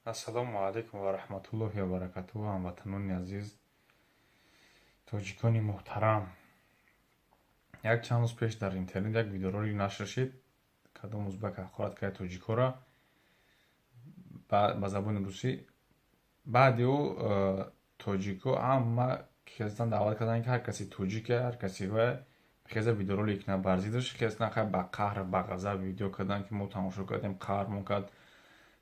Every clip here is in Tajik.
Ассалому алайкум ва раҳматуллоҳи ва баракатуҳ, ҳамватанони азиз, тоҷикони муҳтарам. Як чанд рӯз пеш дар интернет як видеоролик нашр шид, кадом узбак ҳақорат кард тоҷикҳоро ба забони русӣ. Баъди ӯ тоҷикҳо ҳама хестан даъват карданд, ки ҳар касе тоҷике, ҳар касе ва хеза видеоролик кунад бар зиддаш. Хестан хай ба қаҳр, ба ғазаб видео карданд, ки мо тамошо кардем, қаҳрмон кард,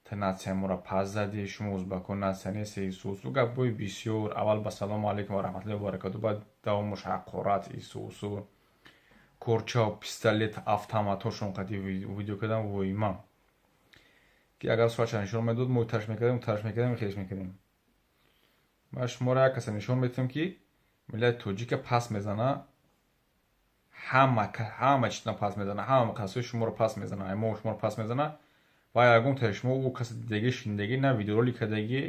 та нация моро пас задӣ, шумо узбакҳо нация нестед, ису-усу гапҳои бисёр. Аввал ба салому алайкум ва раҳматуллоҳи ва баракатуҳ, баъд давомаш ҳақорат, ису-усу, корчао, пистолет, автоматҳошон қади видео кардам, воима, ки агар суратша нишон медод, мо тарш мекардем, тарш мекардем, хеш мекардем. Ман шуморо як каса нишон метиҳам, ки миллати тоҷика пас мезана, ҳама чизна пас мезана, ҳама касои шуморо пас мезана, мо шуморо пас мезана. Ва ягон таи шумо ӯ касе дидагӣ, шинидагӣ, на видеоролик кардагӣ,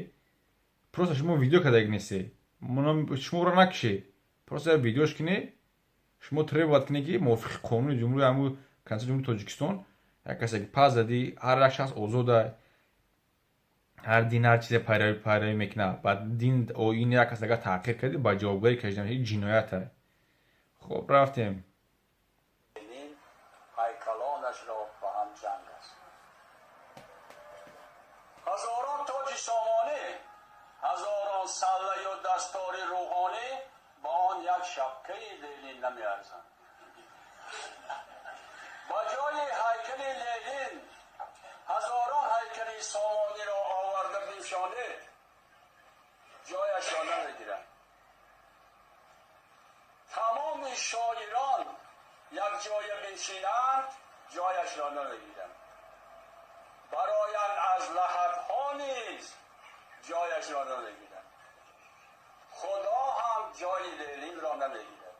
просто шумо видео кардагӣ нестед, шуморо накишед, просто як видеош кунед. Шумо требовать кунед, ки мувофиқи қонуни ҷумҳури, ҳамун Конститутсияи Ҷумҳурии Тоҷикистон, як касе ки пас задӣ, ҳар як шахс озода, ҳар дин, ҳар чизе пайравӣ мекунад. Ба дин, оини як кас агар таъқир кардӣ, ба ҷавобгарӣ кашида мешавӣ, ҷиноят. Хуб, рафтем. Ҳайкалонашро ба ҳам ҷанг аст. Ҳазорон тоҷи сомонӣ, ҳазорон саллаю дастори рӯҳонӣ ба он як шапкаи Ленин намеарзанд. Ба ҷои ҳайкали Ленин ҳазорон ҳайкали сомониро оварда биншонед, ҷояшро намегиранд. Тамоми шоирон якҷоя биншинанд, ҷояшро намегиранд. Бароянд аз лаҳатҳо низ, ҷояшро намегиранд. Худо ҳам ҷои Ленинро намегирад.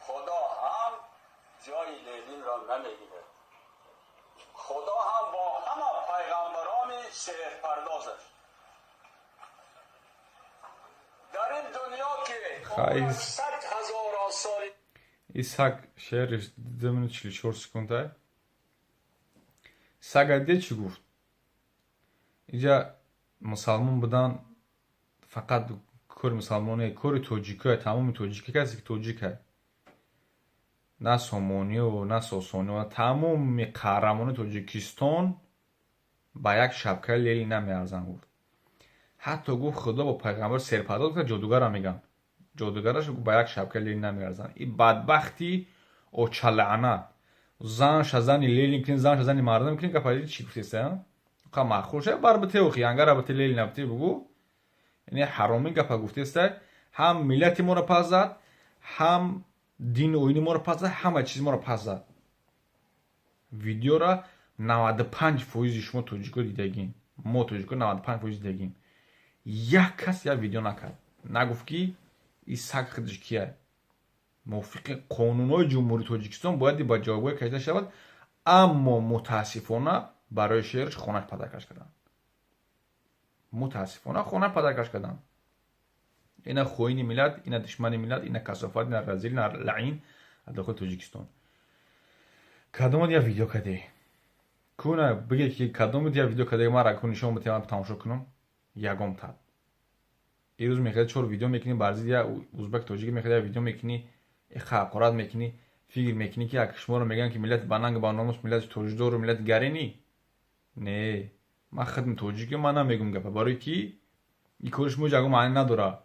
Худо ҳам ҷои Ленинро намегирад. Худо ҳам бо ҳама пайғамбарони сеҳрпардозаш дар ин дунё, ки сад ҳазорон соли И саг шеъриш 2 минут 44 секунда. Сага де чӣ гуфт? Инҷа мусалмон будан фақат кори мусалмоне, кори тоҷикое, тамоми тоҷики, касе ки тоҷика, на сомониё, на сосониё, тамоми қаҳрамони Тоҷикистон ба як шапкаи Ленин намеарзанд, гуфт. Ҳатто гуфт, Худо бо пайғамбар серпардоз кард, ҷодугара мегӯянд, ҷодугараш ба як шапкаи Ленин намеарзанд. И бадбахти очалаънат, занша зани Ленин кунӣ, занша зани мардум кунӣ, гапа чӣ гуфтеса? Қа маъқул ша бар бите, охи ангара бите, Ленин бите, бугӯ. Яъне ҳаромӣ гапа гуфтеста, ҳам миллати моро пас зад, ҳам дину оини моро пас зад, ҳама чизи моро пас зад. Видеора 95 фоизи шумо тоҷико дидагин, мо тоҷико 95 фоиз дидагим. Як кас як видео накард, нагуфт, ки и саг худаш кия, мувофиқи қонунҳои Ҷумҳурии Тоҷикистон бояд ба ҷавобгоҳ кашида шавад. Аммо мутаассифона барои шеърш хонаш падаркаш карданд, мутаассифона хона падаркаш карданд. Ина хоини миллат, ина душмани миллат, ина касофат, ина разил, ина лаин аз дохили Тоҷикистон. Кадомат як видео кардӣ? Куна биге, ки кадомат як видео кардӣ, мара ку нишон бите, ман тамошо кунам. Ягомтад ирӯз мехоҳӣ чор видео мекунӣ бар зидди як узбак, тоҷик мехоҳӣ як видео мекунӣ, ҳақорат мекунӣ, фикр мекунӣ, ки як шуморо мегӯянд, ки миллати ба нанг, ба номус, миллати тоҷдору миллати гаринӣ. Не, ман хидми тоҷикӣ, ман намегӯм гапа, барои ки ин кори шумо ҳеҷ ягон маъне надорад.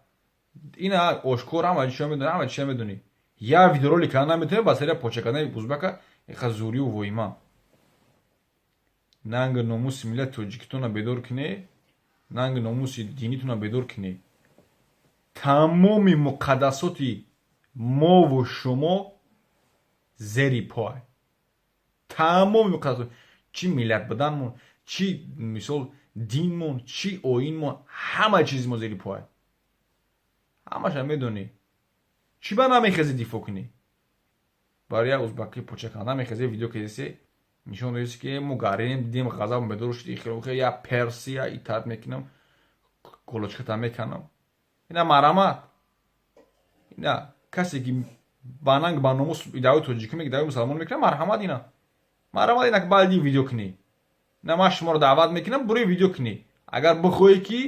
Ина ошкор ҳама чио медонӣ, ҳама чиа медонӣ. Як видеоролик кардан наметавонӣ ба сари поча кардани узбака, иқа зурию воима. Нанги номуси миллати тоҷикитонро бедор кунед, нанги номуси динитонро бедор кунед. Тамоми муқаддасоти мову шумо зери пой, тамоми муқаддасот, чӣ миллат буданмон, чӣ мисол динмон, чӣ оинмон, ҳама чизи мо зери пой. Ҳамаша медонӣ. Чӣ ба намехезӣ дифоъ кунӣ? Барои як узбаки поча кардан намехезӣ, видео кардеси, нишон додеси, ки мо гаринем, дидем, ғазаб бедор шуд, я персия итаат мекунам, голочката меканам. Ина марамат, ина касе ки ба нанг, ба номус даъвои тоҷикӣ, даъвои мусалмон мекунад, марҳамат, ина марҳамат, ина баъди видео кунӣ. На, ман шуморо даъват мекунам, бурои видео кунӣ. Агар бихоҳӣ ки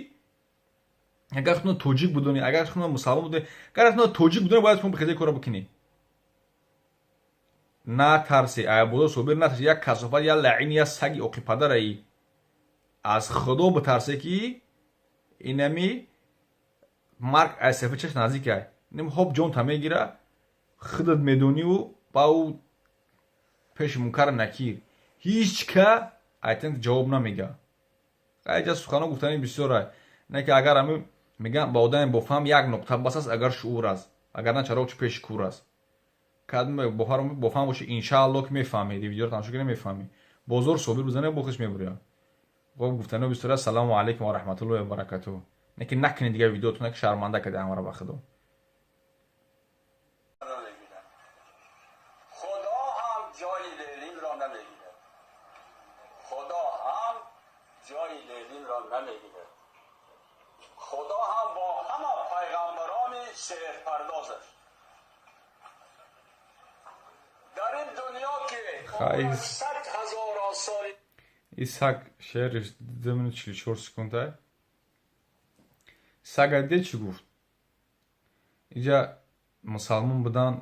агар худро тоҷик будонӣ, агар худро мусалмон будонӣ, агар худро тоҷик будонӣ, бояд шумо бихезӣ корро бикунӣ. Натарси, Айбозор Собир, натарси, як касофат, як лаъин, як саги оқипадараи. Аз Худо битарсе ки инами марг аз сафи чаш наздик ай. Инам хоб ҷонта мегира, худат медониву ба ӯ пеши Мункар Накир. Ҳеҷ ка айтен ҷавоб намега. Айҷа сухано гуфтани бисёр ай. Не ки агар ами меган ба одаме бофаҳм як нуқта бас аст, агар шуур аст. Агар на чароғ чи пеши кур аст. Кадме бофаҳм боши, иншааллоҳ ки мефаҳмӣ. Видеоро тамошо кунӣ мефаҳмӣ. Бозор Собир бизане бохиш мебуря. Хоб гуфтани бисёр аст. Салому алайкум ва раҳматуллоҳи ва баракатуҳ. Не ки накунед дигар видеотона ки шарманда кардед ҳамаро ба Худо. Худо ҳам ҷои Ленинро намегирад. Худо ҳам ҷои Ленинро намегирад. Худо ҳам бо ҳама пайғамбарони сеҳрпардозаш. Дар ин дунё ки сад ҳазорон соли И саг шеъриш 2 минут 44 секунда. Сага де чӣ гуфт? Инҷа мусалмон будан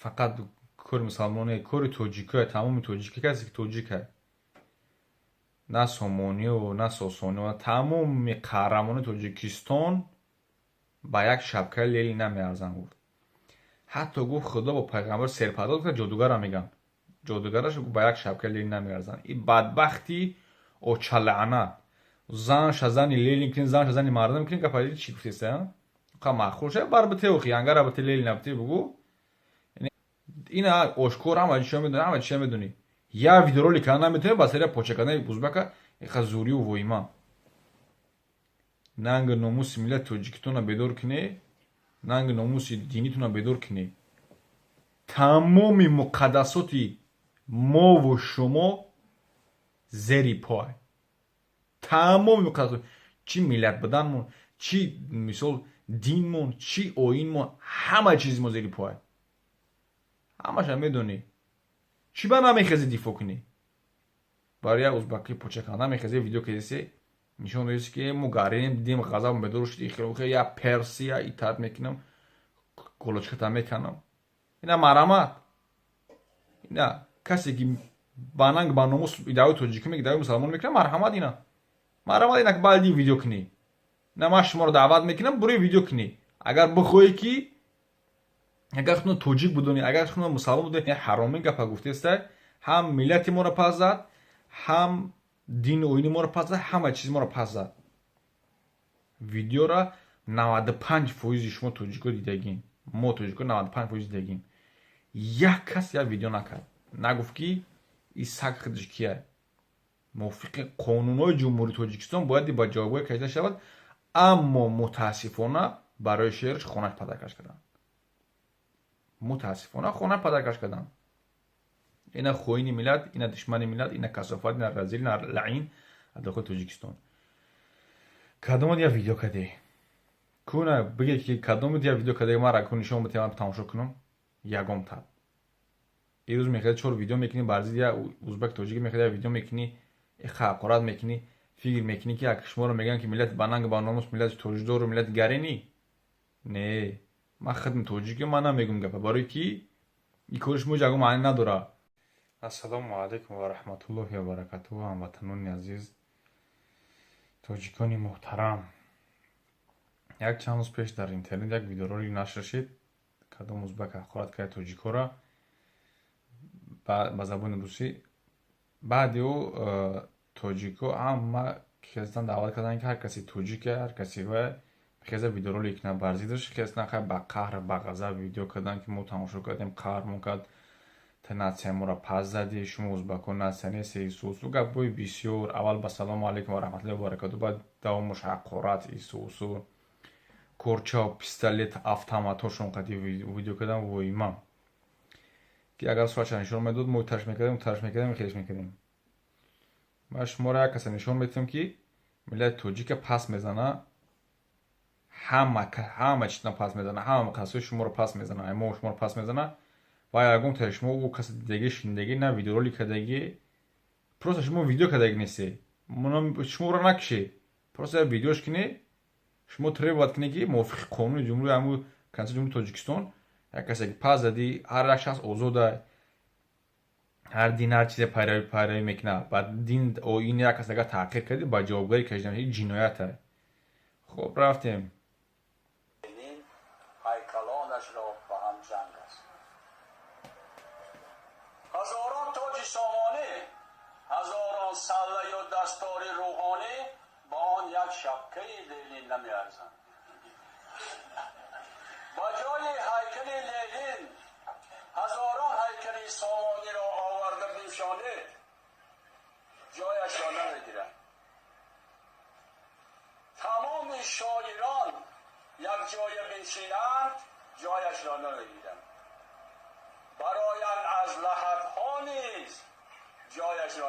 фақат кори мусалмоне, кори тоҷикое, тамоми тоҷики, касе ки тоҷикае. На сомониё, на сосониё, тамоми қаҳрамони Тоҷикистон ба як шабкаи Ленин намеарзанд гуфт. Ҳатто гуфт Худо бо пайғамбар серпардоз кард, ҷодугара меган. Ҷодугараш ба як шабкаи Ленин намеарзанд. И бадбахти очалаънат. Зан шазани Ленин кунӣ, зан шазани мардум кунӣ, гапа чӣ гуфтеса? Қа маъқул шава, бар бите охи, ангара бите Ленин бите бугу. Ина ошкор ҳама чиро медонӣ, ҳама чиро медонӣ. Я видеоролик наметавонӣ ба сари поча кардани узбака иха зурию воима. Нанги номуси миллати тоҷикитонро бедор кунӣ, нанги номуси динитонро бедор кунӣ. Тамоми муқаддасоти мову шумо зери пой. Тамоми муқаддасот, чӣ миллат буданмон, чӣ мисол динмон, чӣ оинмон, ҳама чизи мо зери пой. Ҳамаша медонӣ. Чӣ ба намехезӣ дифоъ кунӣ? Барои як узбаки поча кардан намехезӣ видео кардеси, нишон додеси ки мо гарем, дидем ғазаб бедор шуд, ихел я персия итаат мекунам, голочката меканам. Ина марамат. Ина касе ки ба нанг ба номус идаои тоҷикӣ мекунад, идаои мусалмон мекунад, марҳамат ина. Марҳамат ина балди видео кунӣ. На ман шуморо даъват мекунам, бурои видео кунӣ. Агар бихоҳӣ ки агар худро тоҷик будонӣ, агар худро мусалмон будонӣ, ҳаромӣ гапа гуфтеста, ҳам миллати моро пас зад, ҳам дину оини моро пас зад, ҳама чизи моро пас зад. Видеора 95% шумо тоҷико дидагин. Мо тоҷико 95% дидагин. Як кас як видео накард. Нагуфт ки ин саг худаш кия. Мувофиқи қонунҳои Ҷумҳурии Тоҷикистон бояд ба ҷавобгоҳ кашида шавад, аммо мутаассифона барои шеъраш хонаш падаркаш карданд. Мутаассифона хона падаркаш карданд. Ина хоини миллат, ина душмани миллат, ина касофат, ина разил, ина лаъин аз дохили Тоҷикистон. Кадомат я видео кардӣ? Куна бигӯ ки кадомат я видео кардӣ, ман ракун нишон битам, ман тамошо кунам? Ягон та. Ирӯз мехоҳӣ чор видео мекунӣ, бар зидди я узбек тоҷик мехоҳӣ я видео мекунӣ, ҳақорат мекунӣ, фикр мекунӣ ки як шуморо мегӯянд ки миллат ба нанг ба номус, миллати тоҷдору миллати гаренӣ? Не, ман худам тоҷикам, ман намегӯям гапа, барои ки ин кори шумо ҳеҷ ягон маъне надорад. Ассалому алайкум ва раҳматуллоҳи ва баракатуҳ, ҳамватанони азиз, тоҷикони муҳтарам. Як чанд рӯз пеш дар интернет як видеоролик нашр шид, кадом узбак ҳақорат кард тоҷикҳоро ба забони русӣ. Баъди ӯ тоҷикҳо ҳама хездан даъват карданд ки ҳар касе тоҷике, ҳар касе ва хеза видеоролик кунад бар зиддаш, хездан хай ба қаҳр, ба ғазаб видео карданд ки мо тамошо кардем, қаҳрмон кард, та натсия моро пас задӣ, шумо узбакҳо натсия нестед, ису-усу гапҳои бисёр. Аввал ба салому алайкум ва раҳматуллоҳи ва баракатуҳ, баъд давомаш ҳақорат, ису-усу, корча, пистолет, автоматҳошон қати видео кардам воима. Ки агар суратша нишон медод, мо тарш мекардем, тарш мекардем, хелеш мекардем. Ман шуморо як каса нишон медиҳам ки миллати тоҷика пас мезана, ҳама чизна пас мезана, ҳама касои шуморо пас мезана, мо шуморо пас мезана ва ягон тари шумо ӯ касе дидагӣ, шинидагӣ, на видеоролик кардагӣ, просто шумо видео кардагӣ нестед, шуморо накушед. Просто як видеош кине, шумо требовать кине, ки мувофиқи қонуни ҷумҳури, ҳаму Конститутсияи Ҷумҳурии Тоҷикистон, як касе ки пас зади, ҳар як шахс озода, ҳар дин, ҳар чизе пайравӣ мекунад. Ба дин, оини як кас агар таҳқир кардӣ, ба ҷавобгарӣ кашида мешавӣ, ҷиноят. Хуб, рафтем. Ленин ҳайкалонашро ба ҳам занг аст. Ҳазорон тоҷи сомонӣ, ҳазорон саллаю дастори рӯҳонӣ ба он як шапкаи Ленин намеарзанд. Ба ҷои ҳайкали Ленин ҳазорон ҳайкали сомониро оварда биншонед, ҷояшро намегирад. Тамоми шоирон якҷоя биншинанд, ҷояшро намегиранд. Бароянд аз лаҳадҳо низ, ҷояшро